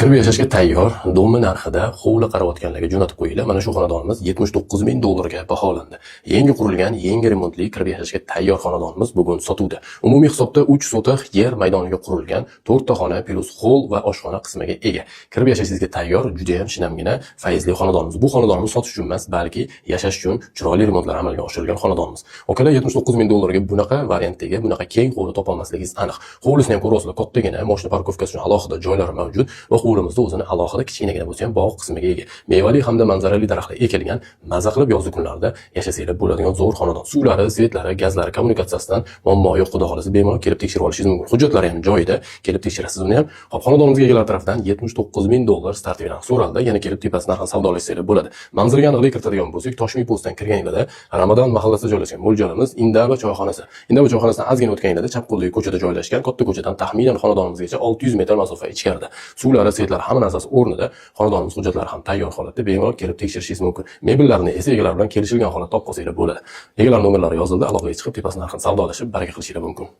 Kirib yashashga tayyor, дом i narxida hovli qarayotganlarga jo'natib qo'yinglar. Mana shu xonadonimiz 79 ming dollarga baholandi. Yangi qurilgan, yangi remontli, kirib yashashga tayyor xonadonimiz bugun sotuvda. Umumiy hisobda 3 sotix yer maydoniga qurilgan, 4 ta xona плюс холл va oshxona qismiga ega. Kirib yashashingizga tayyor, juda ham shinamgina, fayzli xonadonimiz. Bu xonadonimiz sotish uchun emas, balki yashash uchun chiroyli remontlar amalga oshirilgan xonadonimiz. Akalar, 79 ming dollarga bunaqa variantdagi, bunaqa keng hovli topolmasligingiz aniq. Hovlisini ham ko'ryapsizlar, kattagina, mashina парковка si uchun alohida joylari mavjud va hovlimizda o'zini alohida kichkinagina bo'lsa ham bog' qismiga ega. Mevali hamda manzarali daraxtlar ekilgan, maza qilib yozgi kunlarda yashasanglar bo'ladigan zo'r xonadon. Suvlari, свет lari, gazlari, kommunikatsiyasidan muammo yo'q, xudo xohlasa, bemalol kelib tekshirib olishingiz mumkin. Hujjatlari ham joyida, kelib tekshirasiz uni ham. Xo'p, xonadonimizga egalari tarafidan 79 ming dollar стартовый narx so'raldi. Yana kelib tepasi narxini savdolashsanglar bo'ladi. Manzilga aniqlik kiritadigan bo'lsak, Toshmiy пост dan kirganinglarda Ramadan mahallasida joylashgan. Mo'ljalimiz Indaba choyxonasi. Indaba choyxonasidan ozgina o'tganinglarda chap qo'ldagi ko'chada joylashgan. Katta ko'chadan taxminan xonadonimizgacha 600 metr masofa ichkarida. Suvlari, свет lari, hamma narsasi o'rnida. Xonadonimiz hujjatlari ham tayyor holatda, bemalol kelib tekshirishingiz mumkin. Mebellarni esa egalar bilan kelishilgan holatda olib qolsanglar bo'ladi. Egalar nomerlari yozildi, aloqaga chiqib, tepasi narxini savdolashib, baraka qilishinglar mumkin.